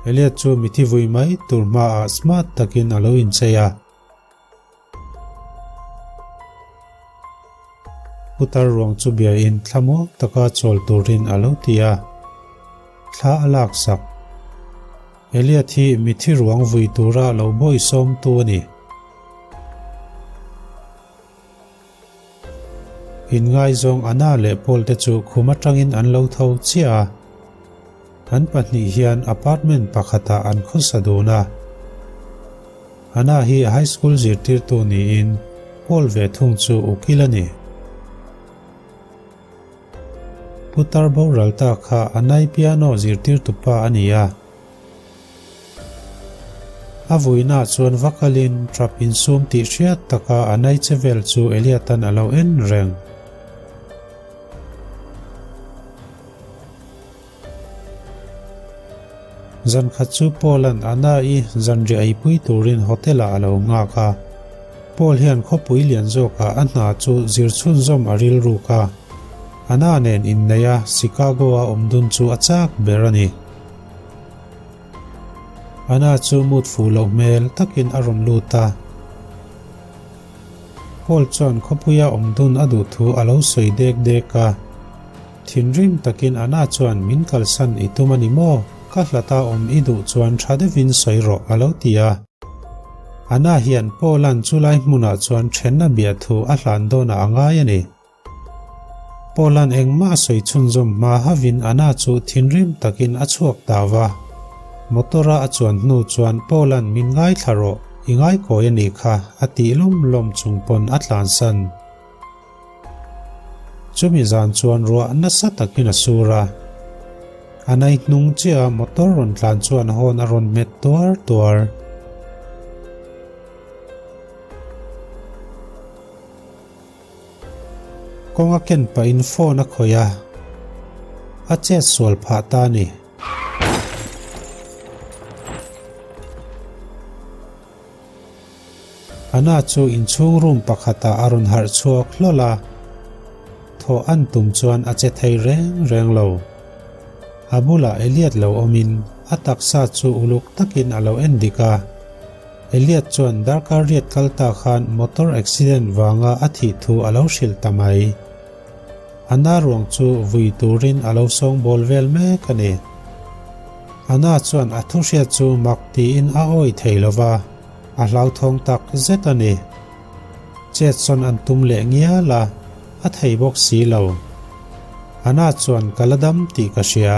Elliot chu mithi vui mai tur hmaah smart takin a lo inchei a. Putar ruang chu biain thlamuang taka chawl turin a lo ti a, thla a laksak. Elliot hi mithi ruang vui tura lo bawihsawmtu a ni. Inngaizawng Anna leh Paul te chu khum atangin an lo tho chiah a. An pahnih hian apartment pakhatah an khawsa dun a. Anna hi high school zirtirtu niin Paul ve thung chu ukil a ni. Putar boral ta kha Anna-i piano zirtirtu pa a ni a. A vuinah chuan va kalin trap insum tih hriat taka a nai che vel chu Eliatan a lo en reng. Zan khat chu Paul-a'n Anna-i zanriah eipui turin hotel-ah a lo nghak a. Paul hian khawpui lian zawkah a hna chu zir chhunzawm a rilruk a. Anna nen inneih a Chicago-a awm dun chu a chak ber a ni. Anna chu mut fuh loh hmel takin a rawn lut a. Paul chuan khawpuia awm dun a duh thu a lo sawi dek dek a. Thinrim takin Anna chuan min kalsan i tum a ni maw? Ka hlata awm i duh chuan tha deuhin sawi rawh a lo ti a. Anna hian Paul-a'n chulai hmunah chuan thenna biah thu a hlan dawnah a ngai a ni. Paul-a'n engmah a sawi chhunzawm hma havin Anna chu thinrim takin a chhuak ta va. Motor-a a chuan hnu chuan Paul-a'n min ngaithla rawh, i ngaikawi a nih kha, a tih lawm lawm chung pawn a tlansan. Chumi zan chuan ruah nasa takin a sur a. Anna-i hnung chiah a motor rawn tlan chuan hawn a rawn hmet tuar tuar. Kawng a ken pahin phone a khawih a, a chet sual phah ta a ni. Anna chu inchhung room pakhatah a rawn harh chhuak hlawl a, thaw an tum chuan a che thei reng reng lo. A bulah Elliot lo awmin a taksa chu uluk takin a lo en dik a. Elliot chuan darkar riat kal ta khan motor accident vanga a thih thu a lo hrilh ta mai. Anna ruang chu vui turin a lo sawngbawl vel mek a ni. Anna chuan a thu hriat chu mak tiin a awi thei lo va, a hlauthawng tak zet a ni. Chet sawn an tum leh ngial a, a thei bawk si lo. Anna chuan ka la dam tih ka hria,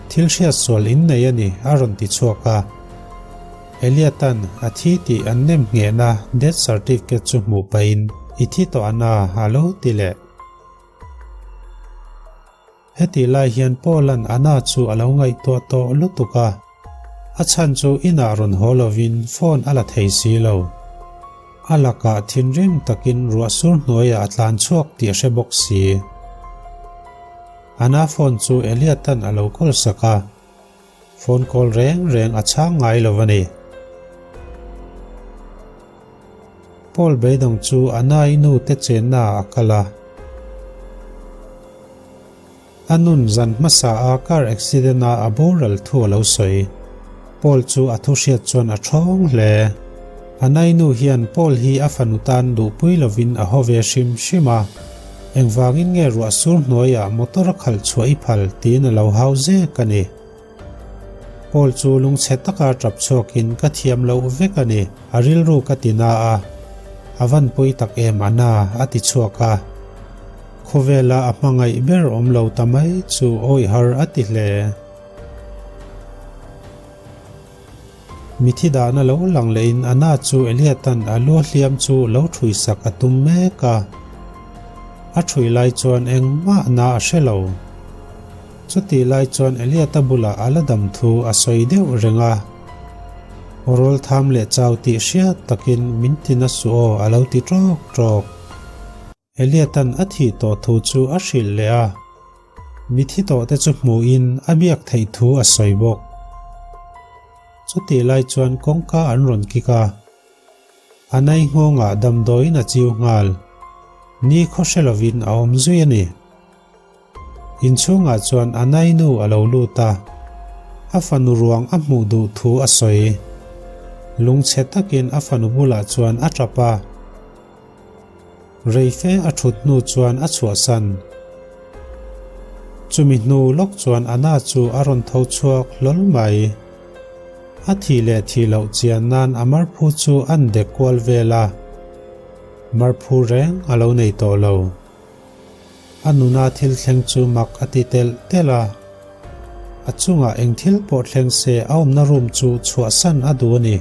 thil hriat sual in nei a ni a rawn ti chhuak a. Eliatan a thi tih an nem nghehna death certificate chu hmuh pahin i thi tawh a na a lo ti leh. Hetih lai hian Paul-a'n Anna chu a lo ngaihtuah tawh lutuk a, a chhan chu inah rawn haw lovin phone a la thei si lo. A lakah thinrim takin ruah sur hnuaiah a tlan chhuak tih a hre bawk si. Anna phone chu Eliatan a lo call sak a. Phone call reng reng a chhang ngai lo a ni. Paul beidawng chu a nai nu te chenna ah a kal a. A nun zan hmasa a car accident a a boral thu a lo sawi. Paul chu a thu hriat chuan a thawng hle. A nai nu hian Paul hi a fanu tan duhpui lovin a haw ve hrim hrim a. Engvangin nge ruah sur hnuaiah motor a khalh chhuah i phal tiin a lo hau zek a ni. Paul chu lungchhe taka tap chhuakin ka thiam loh vek a ni, a rilru ka ti na a, a van pawi tak em a na a ti chhuak a. Khawvela a hmangaih ber awm lo ta mai chu awih har a ti hle. Mithi dahna lo lang lehin Anna chu Eliatan a lu hliam chu lo ṭhui sak a tum mek a. A ṭhui lai chuan engmah na a hre lo. Chutih lai chuan Eliata bulah a la dam thu a sawi deuh reng a. Aw tham leh chau tih hriat takin min ti na suh aw a lo ti ṭawk ṭawk. Eliatan a thih tawh thu chu a hrilh leh a. Mithi tawhte chu hmuhin a biak theih thu a sawi bawk. Chutih lai chuan kawngka an rawn kik a, a nai nghawngah damdawiin a chiu nghal. Ni khaw hre lovin a awm zui a ni. Inchhungah chuan a nai nu a lo lut a. A fanu ruang a hmuh duh thu a sawi. Lungchhe takin a fanu bulah chuan a tap a. Reife a thut hnu chuan a chhuahsan. Chumi hnu lawk chuan Anna chu a rawn tho chhuak hlawl mai. A thih leh thih loh chian nan a marphu chu a'n dek kual vel a. Marphu reng a lo nei tawh lo. A nuna thil thleng chu mak a ti telh telh a. A chungah eng thil pawh thleng se a awmna room chu chhuahsan a duh a ni.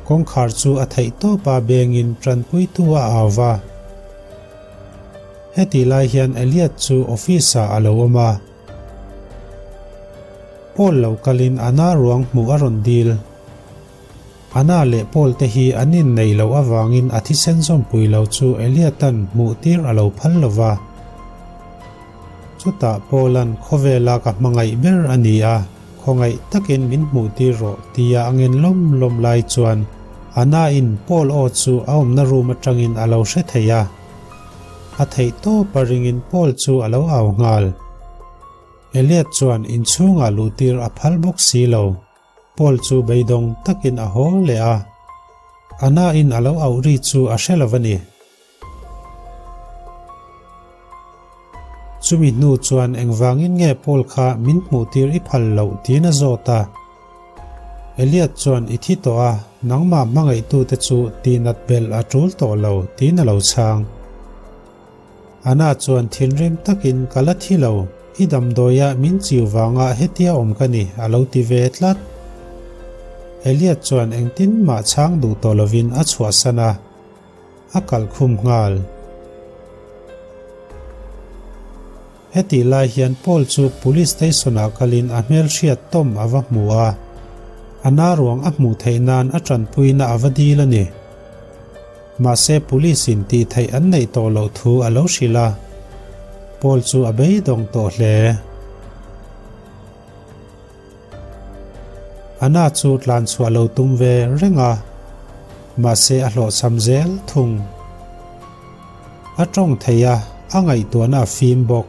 Kawngkhar chu a theih tawp a bengin tanpuitu a au va. Hetih lai hian Elliot chu office ah a lo awm a. Paul lo kalin Anna ruang hmuh a rawn dil. Anna leh Paul te hi an inneih loh avangin a thisen zawmpui lo chu Elliot-a'n hmuh tir a lo phal lo va. Chutah Paul-a'n khawvela ka hmangaih ber a ni a. Khawngaih takin min hmuh tir rawh tia a ngen lawm lawm lai chuan Anna-in Paul aw chu a awmna room atangin a lo hre thei a. A theih tawp a ringin Paul chu a lo au nghal. Elliot chuan inchhungah luh tir a phal bawk si lo. Paul chu beidawng takin a haw leh a. Anna-in a lo auh ri chu a hre lo a ni. Chumi hnu chuan engvangin nge Paul kha min hmuh tir i phal loh tiin a zawt a. Eliot chuan i thi tawh a, nangmah hmangaihtute chu tihnat belh a tul tawh lo tiin a lo chhang. Anna chuan thinrim takin ka la thi lo, i damdawiah min chiu vanga hetia awm ka ni a lo ti ve tlat. Eliot chuan engtin mah chhang duh tawh lovin a chhuahsan a. A kalh khum nghal. Hetih lai hian Paul chu Police Station ah kalin a hmelhriat Tom a va hmu a. A na ruang a hmuh theih nan a tanpuina a va dil a ni. Mahse Police in tih theih an neih tawh loh thu a lo hrilh a. Paul chu a beidawng tawh hle. Anna chu tlan chhuah lo tum ve reng a, mahse a hlawhchham zel thung. A tawng thei a, a ngaihtuahna a fim bawk.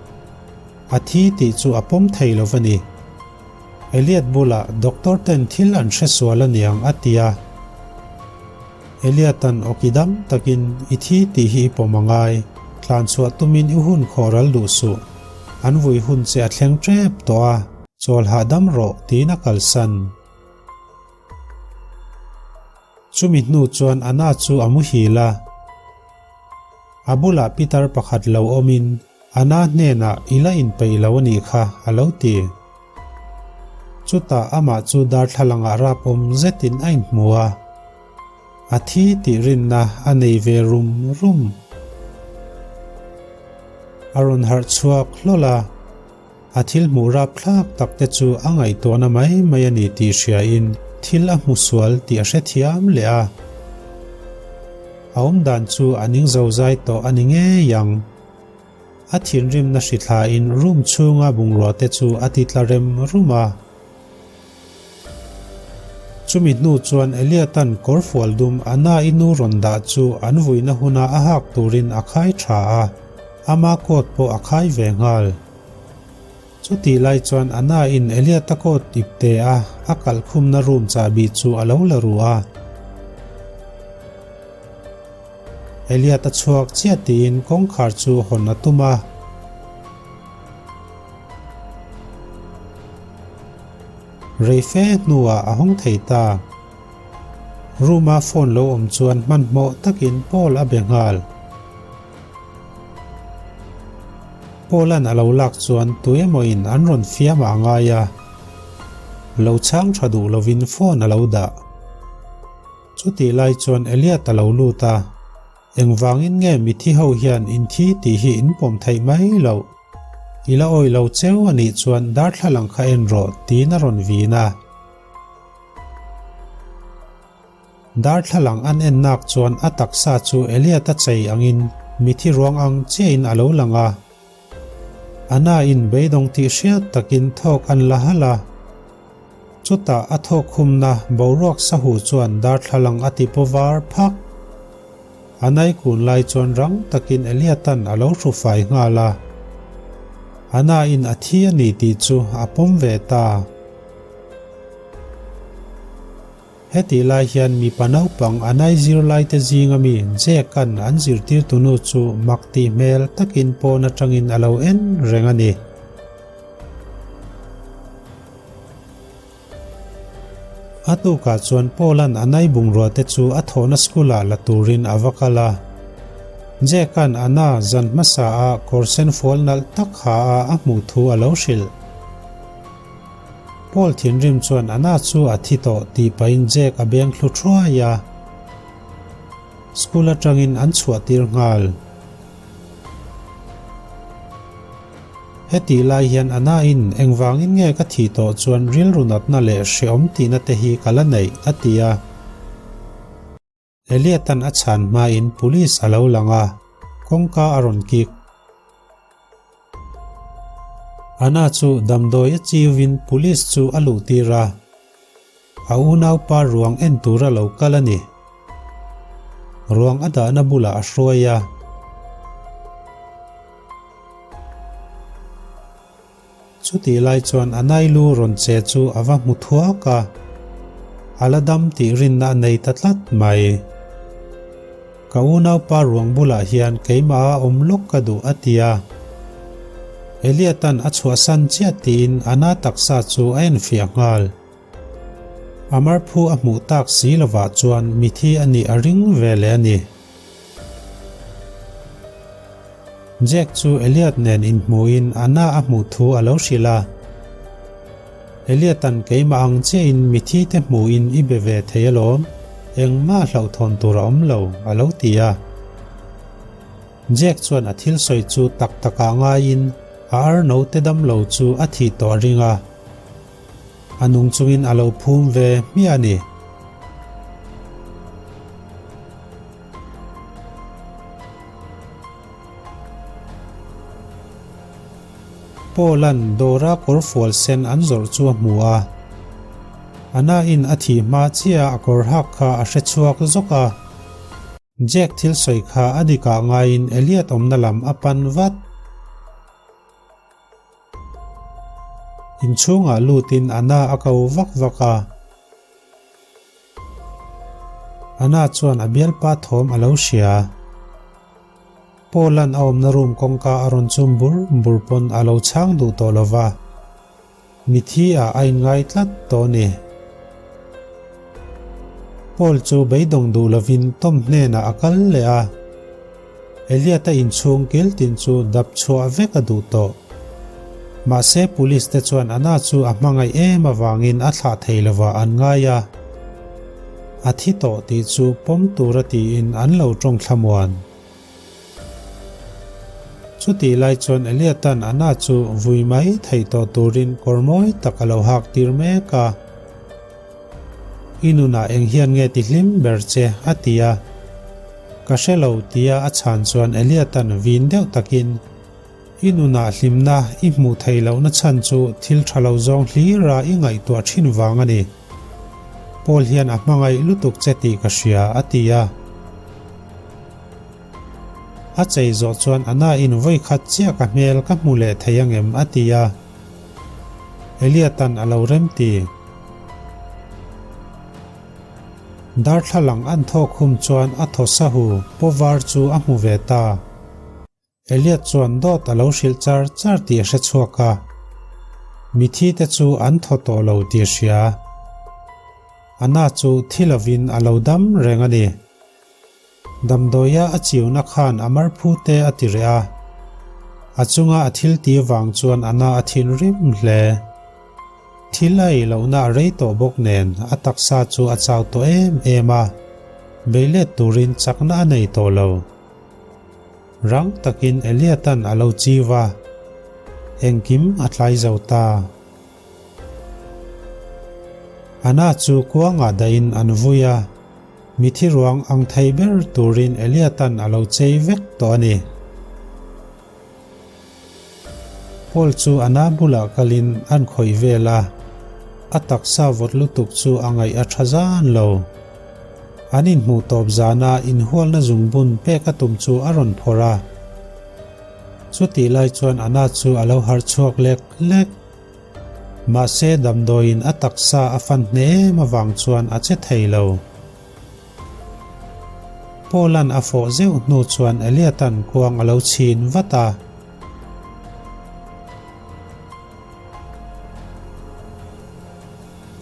A thi tih chu a pawm thei lo va ni. Elliot bulah doctor ten thil an hre sual aniang a ti a. Elliot-a'n awki dam takin i thi tih hi i pawm a ngai, tlan chhuah tumin i hun khawh ral duh suh. An vui hun che a thleng tep tawh a. Chawl hahdam rawh tiin a kalsan. Chumi hnu chuan Anna chu a muhil a. A bulah pitar pakhat lo awmin Anna hnenah i la inpeih lo a nih kha a lo ti. Chutah amah chu darthlalangah rap awm zetin a inhmu a. A thi tih rinna a nei ve rum rum. A rawn harh chhuak hlawl a. A thil hmuh rapthlak tak te chu a ngaihtuahna mai mai a ni tih hriain thil a hmu sual tih a hrethiam leh a. A awmdan chu a ning zozai tawh a ni ngei ang. A thinrimna hrithlain room chhunga bungrua te chu a ti tla rem rum a. Chumi hnu chuan Eliatan kawrfual dum Anna-i nu rawn dah chu an vuina huna a hak turin a khai tha a, ama coat pawh a khai ve nghal. Chutih lai chuan Anna-in Eliata coat ip te a a kalh khumna room chahbi chu a lo la ru a. Eliata chhuak chiah tiin kawngkhar chu hawn a tum a. Rei fe hnuah a hawng thei ta. Room-a phone lo awm chuan hmanhmawh takin Paul a be nghal. Paul-a'n a lo lak chuan tuemawin an rawn fiam ah a ngai a. Lo chhang tha duh lovin phone a lo dah. Chutih lai chuan Elliot a lo lut a, Engvangin nge mithi ho hian inthi tih hi in pawm theih mai loh? I la awih lo cheu a nih chuan darthlalang kha en rawh tiin a rawn vin a. Darthlalang an en nak chuan a taksa chu Elliot a chei angin mithi ruang ang chiahin a lo lang a. Anna in beidawng tih hriat takin thawk an la halh a. Chutah a thawk khumna boruak sahu chuan darthlalang a ti paw var phak. A nai kun lai chuan rang takin Eliatan a lo hru fai nghal a. Anna in a thi a ni tih chu a pawm ve ta. Hetih lai hian mipa naupang a nai zirlaite zinga mi Jake-a'n an zirtirtunu chu mak tih hmel takin pawn atangin a lo en reng a ni. A tukah chuan Paul-a'n a nai bungrua te chu a thawhna school-ah la turin a va kal a. Jake-a'n Anna zan hmasa a kawr sen fual nalh tak ha a a hmuh thu a lo hrilh. Paul thinrim chuan Anna chu a thi tawh tih pahin Jake a beng thlu thuai a. School atangin an chhuah tir nghal. Hetih lai hian a nain engvangin nge ka thih tawh chuan rilru natna leh hreawm tihna te hi ka la neih, a ti a. Elliot-a'n a chhan hmain police a lo lang a, kawngka a rawn kik. Anna chu damdawi a chiuvin police chu a luhtir a. A unaupa ruang en tura lo kal a ni. Ruang a dahna bulah a hruai a. Chutih lai chuan a nailu rawn che chu a va hmu thuak a, a la dam tih rinna a nei ta tlat mai. Ka unaupa ruang bulah hian keimah a awm lawk ka duh a ti a. Eliatan a chhuahsan chiah tiin a na taksa chu a enfiah nghal. A marphu a hmuh tak si lovah chuan mithi a nih a ring ve leh a ni. Jack chu Elliot nen inhmuhin a na a hmuh thu a lo hrilh a. Elliot-a'n keimah ang chiahin mithi te hmuhin i be ve thei alawm, engmah hlauhthawn tur a awm lo, a lo ti a. Jack chuan a thil sawi chu tak takah ngaiin a ar note damlo chu a thih tawh a ring a. A nung chungin a lo phum ve hmiah a ni. Paul-a'n dawra kawrfual sen an zawrh chu a hmu a. Anna-in a thih hma chiah a kawr hak kha a hre chhuak zawk a. Jack thil sawi kha a dikah ngaiin Elliot awmna lam a pan vat. Inchhungah lutin Anna a ko vak vak a. Anna chuan a bialpa thawm a lo hria. Paul-a'n a awmna room kawngka a rawn chum bur bur pawn a lo chhang duh tawh lo va, mithi ah a inngai tlat tawh a ni. Paul chu beidawng duh lovin Tom hnenah a kal leh a, Elliot-a inchhung kil tin chu dap chhuah vek a duh tawh. Mahse police te chuan Anna chu a hmangaih em avangin a thlah thei lovah an ngai a. A thi tawh tih chu pawm tura tiin an lo tawng thlamuan. Chutih lai chuan Elliot-a'n Anna chu vui mai theih tawh turin kawr mawi tak a lo hak tir mek a. I nunah eng hian nge ti hlim ber che? a ti a. Ka hre lo tia a chhan chuan Elliot-a'n vin deuh takin, I nunah hlimna i hmuh theih lohna chhan chu thil tha lo zawng hlira i ngaihtuah thin vang a ni. Paul hian a hmangaih lutuk che tih ka hria, a ti a. A chei zawh chuan a nain vawi khat chiah ka hmel ka hmu leh thei angem a ti a. Eliatan a lo remti. Darthlalang an thawk hum chuan a thaw sahu pawvar chu a hmu ve ta. Elliot chuan dawt a lo hrilh char char tih a hre chhuak a, mithi te chu an thaw tawh lo tih a hria. Anna chu thi lovin a lo dam reng a ni. Damdawia a chiuna khan a marphu te a ti reh a, a chunga a thil ti vang chuan Anna a thinrim hle. Thil a ei lohna a rei tawh bawk nen a taksa chu a chau tawh em em a, beilet turin chakna a nei tawh lo. Rang takin Eliatan a lo chiu a, engkim a tlai zo ta. Anna chu kuangah dahin an vui a, mithi ruang ang thei ber turin Eliatan a lo chei vek tawh a ni. Paul chu Anna bulah kalin an khawih vel a, a taksa vawt lutuk chu a ngaih a tha zan lo. An inhmuh tawp zana inhualna zungbun pek a tum chu a rawn phawrh a. Chutih lai chuan Anna chu a lo harh chhuak lek lek. Mahse damdawiin a taksa a fan hne em avang chuan a che thei lo. Paul-a'n a fawh zeuh hnu chuan Elliot-a'n kuang a lo chhin vat a.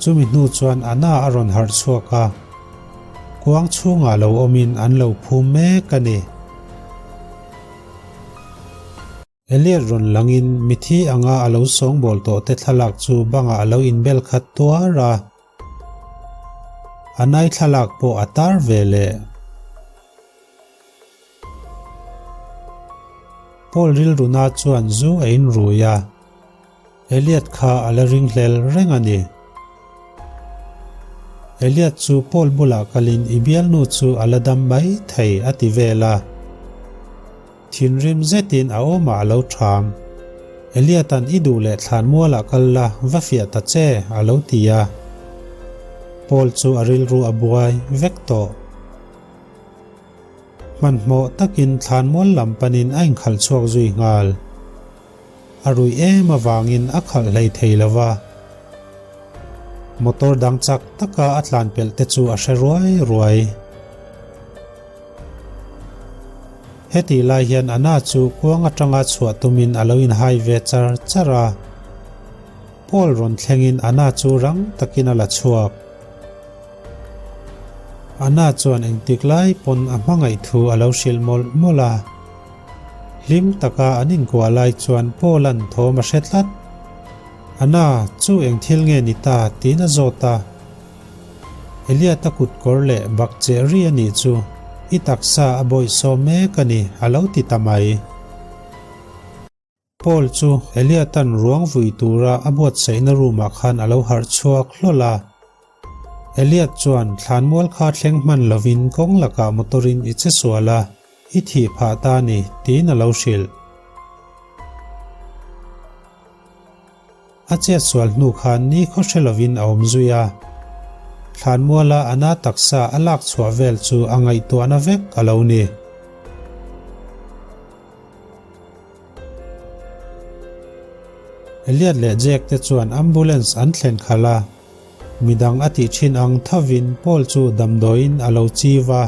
Chumi hnu chuan Anna a rawn harh chhuak a, kuang chhungah lo awmin an lo phum mek a ni. Elliot rawn langin mithi anga a lo sawngbawl tawh te thlalak chu bangah a lo inbel khat tuar a, Anna-i thlalak pawh a tar ve leh. Paul rilruna chuan zu a inrui a. Elliot kha a la ringhlel reng a ni. Elliot chu Paul bulah kalin i bialnu chu a la dam mai thei a ti vel a. Thinrim zetin a awmah a lo ṭham. Elliot-a'n i duh leh thlan mualah kal la, va fiah ta che a lo ti a. Paul chu a rilru a buai vek tawh. Hmanhmawh takin thlan mual lam panin a inkhalh chhuak zui nghal. A ruih em avangin a khalh hlei thei lo va. Motor dang chak taka a tlan pelh te chu a hre ruai ruai. Hetih lai hian Anna chu kuang atanga chhuah tumin a lo inhai ve char char a. Paul rawn thlengin Anna chu rang takin a la chhuak. Anna chuan engtik lai pawn a hmangaih thu a lo hrilh mawlh mawlh a. Hlim taka an inkuah lai chuan Paul-a'n thawm a hre tlat. Anna, chu eng thil nge ni ta? tiin a zawt a. Eliata kut kawr leh bak cheh ri a nih chu, i taksa a bawihsawm mek a ni, a lo ti ta mai. Paul chu Eliata'n ruang vui tura a buatsaihna room-ah khan a lo harh chhuak hlawl a. Eliat chuan thlanmual kha thleng hman lovin kawng lakah motor-in i che sual a, i thih phah ta a ni, tiin a lo hrilh. A chet sual hnu khan ni khaw hre lovin a awm zui a. Thlanmuala a na taksa a lak chhuah vel chu a ngaihtuahna vek a lo ni. Elliot leh Jack te chuan ambulance an thlen khalh a, midang a tih thin ang thovin Paul chu damdawiin a lo chiv a.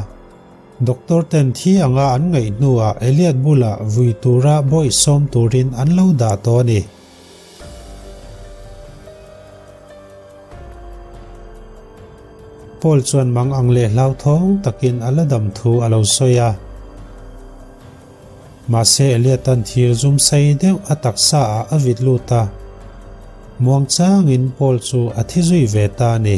Doctor ten thi anga an ngaih hnuah Elliot bulah vui tura bawihsawm turin an lo dah tawh a ni. Paul chuan mang ang leh hlauthawng takin a la dam thu a lo sawi a. Mahse Eliata'n thir zum sei deuh a taksa ah a vit lut a. Muang changin Paul chu a thi zui ve ta a ni.